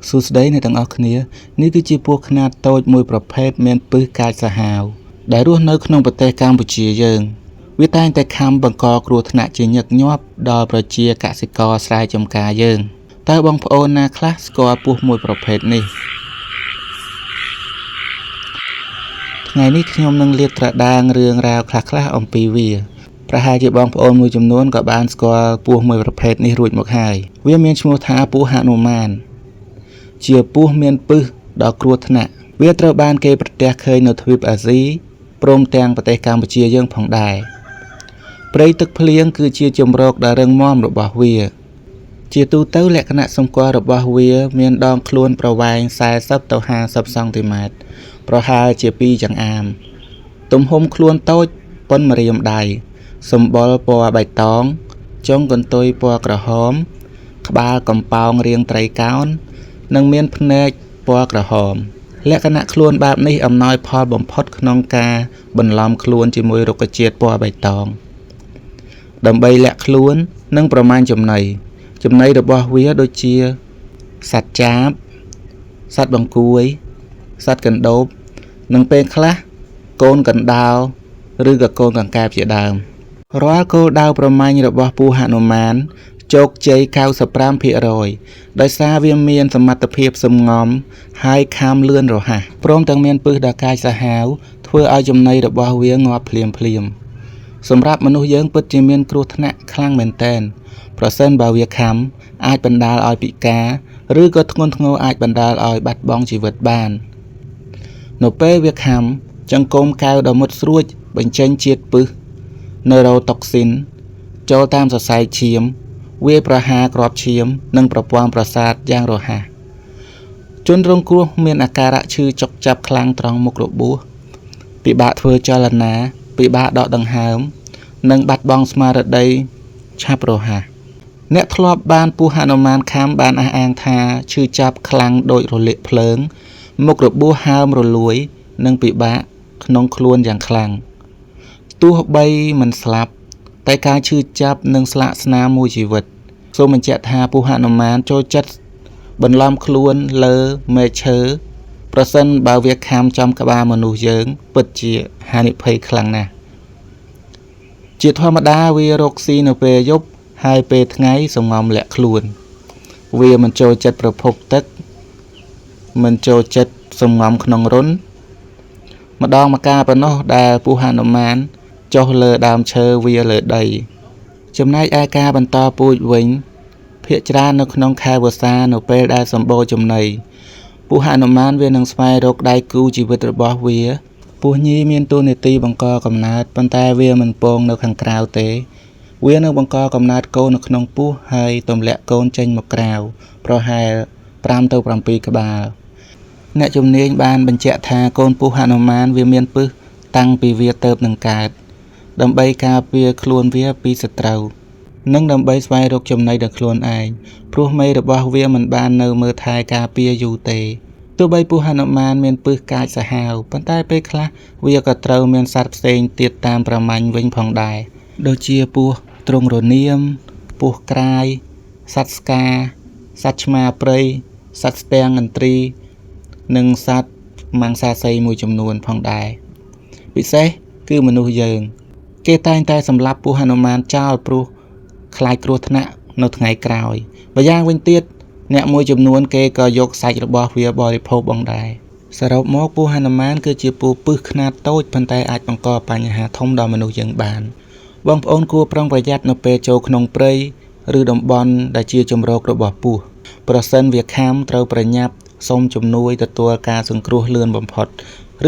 សួស្តីអ្នកទាំងអស់គ្នានេះគឺជាពស់ខ្នាតតូចមួយប្រភេទមានពិសកាចសាហាវដែលរស់នៅក្នុងប្រទេសកម្ពុជាយើងវាតែងតែខាំបង្កគ្រោះថ្នាក់ជាញឹកញាប់ដល់ប្រជាកសិករស្រែចម្ការយើងតើបងប្អូនណាខ្លះស្គាល់ពស់មួយប្រភេទនេះថ្ងៃនេះខ្ញុំនឹងលាតត្រដាងរឿងរ៉ាវខ្លះៗអំពីវាប្រហែលជាបងប្អូនមួយចំនួនក៏បានស្គាល់ពស់មួយប្រភេទនេះរួចមកហើយវាមានឈ្មោះថាពស់ហនុមាន ជាពស់មានពិសដ៏គ្រោះថ្នាក់វាត្រូវបានគេប្រទះឃើញនៅទ្វីបអាស៊ីព្រមទាំងប្រទេសកម្ពុជាយើងផងដែរព្រៃទឹកភ្លៀងគឺជាជម្រកដ៏រឹងមាំរបស់វា ជាទូទៅលក្ខណៈសម្គាល់របស់វាមានដងខ្លួនប្រវែង40ទៅ50សង់ទីម៉ែត្រប្រហែលជា2ចង្អាមទំហំខ្លួនតូចប៉ុនម្រាមដៃសម្បុរពណ៌បៃតងចុងកន្ទុយពណ៌ក្រហមក្បាលកំប៉ោងរាងត្រីកោណនិងមានភ្នែកពណ៌ក្រហមលក្ខណៈខ្លួនបែបនេះអំណោយផលបំផុតក្នុងការបន្លំខ្លួនជាមួយរុក្ខជាតិពណ៌បៃតងដើម្បីលាក់ខ្លួននិងប្រមាញចំណីចំណីរបស់វាដូចជាសត្វចាបសត្វបង្កួយសត្វកណ្ដូបនិងពេលខ្លះកូនកណ្ដោឬក៏កូនកង្កែបជាដើមរាល់គោលដៅប្រមាញ់របស់ពស់ហនុមានជោគជ័យ 95% ដោយសារវាមានសមត្ថភាពសំងំហើយខាំលឿនរហ័សព្រមទាំងមានពិសដ៏កាចសាហាវធ្វើឲ្យចំណីរបស់វាងាប់ភ្លាមភ្លាមសម្រាប់មនុស្សយើងពិតជាមានគ្រោះថ្នាក់ខ្លាំងមែនទែនប្រសិនបើវាខាំអាចបណ្ដាលឲ្យពិការឬក៏ធ្ងន់ធ្ងរអាចបណ្ដាលឲ្យបាត់បង់ជីវិតបាននៅពេលវាខាំចង្កូមកែវដ៏មុតស្រួចបញ្ចេញជាតិពិសណឺរ៉ូតុកស៊ីនចូលតាមសរសៃឈាមវាប្រហារគ្រាប់ឈាមនិងប្រព័ន្ធប្រសាទយ៉ាងរហ័សជនរងគ្រោះមានអាការៈឈឺចុកចាប់ខ្លាំងត្រង់មុខរបួសពិបាកធ្វើចលនាពិបាកដកដង្ហើមនិងបាត់បង់ស្មារតីឆាប់រហ័សអ្នកធ្លាប់បានពស់ហនុមានខាំបានអះអាងថាឈឺចាប់ខ្លាំងដូចរលាកភ្លើងមុខរបួសហើមរលួយនិងពិបាកក្នុងខ្លួនយ៉ាងខ្លាំងទោះបីមិនស្លាប់តែការឈឺចាប់និងស្លាកស្នាមមួយជីវិតសូមបញ្ជាក់ថាពស់ហនុមានចូលចិត្តបន្លំខ្លួនលើមែកឈើប្រសិនបើវាខាំចំក្បាលមនុស្សយើងពិតជាហានិភ័យខ្លាំងណាស់ជាធម្មតាវារកស៊ីនៅពេលយប់ហើយពេលថ្ងៃសងំលាក់ខ្លួនវាមិនចូលចិត្តប្រភពទឹកមិនចូលចិត្តសងំក្នុងរន្ធម្ដងម្កាលប៉ុណ្ណោះដែលពស់ហនុមានចុះលើដើមឈើវាលើដីចំណែកឯការបន្តពូជវិញភាគច្រើននៅក្នុងខែវស្សានៅពេលដែលសម្បូរចំណីពស់ហនុមានវានឹងស្វែងរកដៃគូជីវិតរបស់វាពស់ញីមានតួនាទីបង្កកំណើតប៉ុន្តែវាមិនពងនៅខាងក្រៅទេវានឹងបង្កកំណើតកូននៅក្នុងពោះហើយទម្លាក់កូនចេញមកក្រៅប្រហែល5ទៅ7ក្បាលអ្នកជំនាញបានបញ្ជាក់ថាកូនពស់ហនុមានវាមានពិសតាំងពីវាទៅនឹងកើតដើម្បីការពារខ្លួនវាពីសត្រូវនិងដើម្បីស្វែងរកចំណីដល់ខ្លួនឯងព្រោះមេរបស់វាមិនបាននៅមើលថែការពារយូរទេទោះបីពស់ហនុមានមានពិសកាចសាហាវប៉ុន្តែពេលខ្លះវាក៏ត្រូវមានសត្វផ្សេងទៀតតាមប្រមាញ់វិញផងដែរដូចជាពស់ទ្រង់រនាមពស់ក្រាយសត្វស្កាសត្វឆ្មាព្រៃសត្វស្ទាំងឥន្ទ្រីនិងសត្វមង្សាសីមួយចំនួនផងដែរពិសេសគឺមនុស្សយើងគេតែងតែសម្លាប់ពស់ហនុមានចោលព្រោះខ្លាចគ្រោះថ្នាក់នៅថ្ងៃក្រោយម្យ៉ាងវិញទៀតអ្នកមួយចំនួនគេក៏យកសាច់របស់វាបរិភោគផងដែរសរុបមកពស់ហនុមានគឺជាពស់ពិសខ្នាតតូចប៉ុន្តែអាចបង្កបញ្ហាធំដល់មនុស្សយើងបានបងប្អូនគួរប្រុងប្រយ័ត្ននៅពេលចូលក្នុងព្រៃឬតំបន់ដែលជាជម្រករបស់ពស់ប្រសិនវាខាំត្រូវប្រញាប់សូមជំនួយទទួលការសង្គ្រោះលឿនបំផុត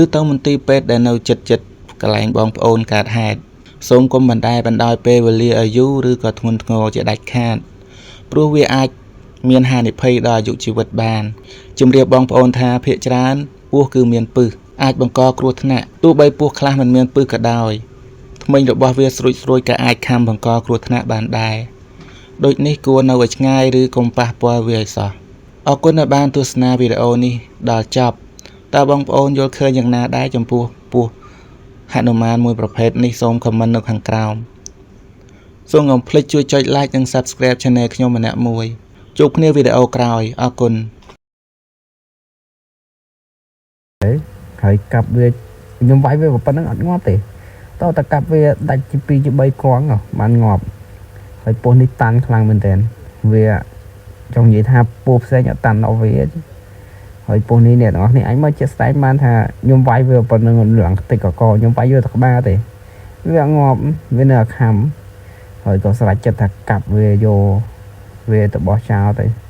ឬទៅមន្ទីរពេទ្យដែលនៅជិតៗកន្លែងបងប្អូនកើតហេតុសូមកុំបណ្តែតបណ្ដោយពេលវេលាឲ្យយូរឬក៏ធ្ងន់ធ្ងរជាដាច់ខាតព្រោះវាអាចមានហានិភ័យដល់អាយុជីវិតបានជម្រាបបងប្អូនថាភាគច្រើនពស់គឺមានពិសអាចបង្កគ្រោះថ្នាក់ទោះបីពស់ខ្លះមិនមានពិសក៏ដោយធ្មេញរបស់វាស្រួចៗក៏អាចខាំបង្កគ្រោះថ្នាក់បានដែរដូចនេះគួរនៅឲ្យឆ្ងាយឬកុំប៉ះពាល់វាឲ្យសោះអរគុណដែលបានទស្សនាវីដេអូនេះដល់ចប់តើបងប្អូនយល់ឃើញយ៉ាងណាដែរចំពោះពស់ហនុមានមួយប្រភេទនេះសូម comment នៅខាងក្រោមសូមកុំភ្លេចជួយចុច Like និង Subscribe Channel ខ្ញុំម្នាក់មួយជួបគ្នាវីដេអូក្រោយអរគុណ។ ទេហើយកាប់វាខ្ញុំវាយវាប៉ុណ្្នឹងអត់ងាប់ទេតើតែកាប់វាដាច់ជា2ជា3គ្រាប់បានងាប់ហើយពស់នេះតាន់ខ្លាំងមែនទែនវាចង់និយាយថាពស់ផ្សេងអត់តាន់ដល់វាទេហើយពស់នេះអ្នកទាំងអស់គ្នាអាចមកជាក់ស្ដែងបានថាខ្ញុំវាយវាប៉ុណ្្នឹងឡើងខ្ទេចកកខ្ញុំវាយវាតែក្បាលទេវាអត់ងាប់វានៅខំហើយក៏ស្រេចចិត្តថាកាប់វាយកវាទៅបោះចោលទៅ។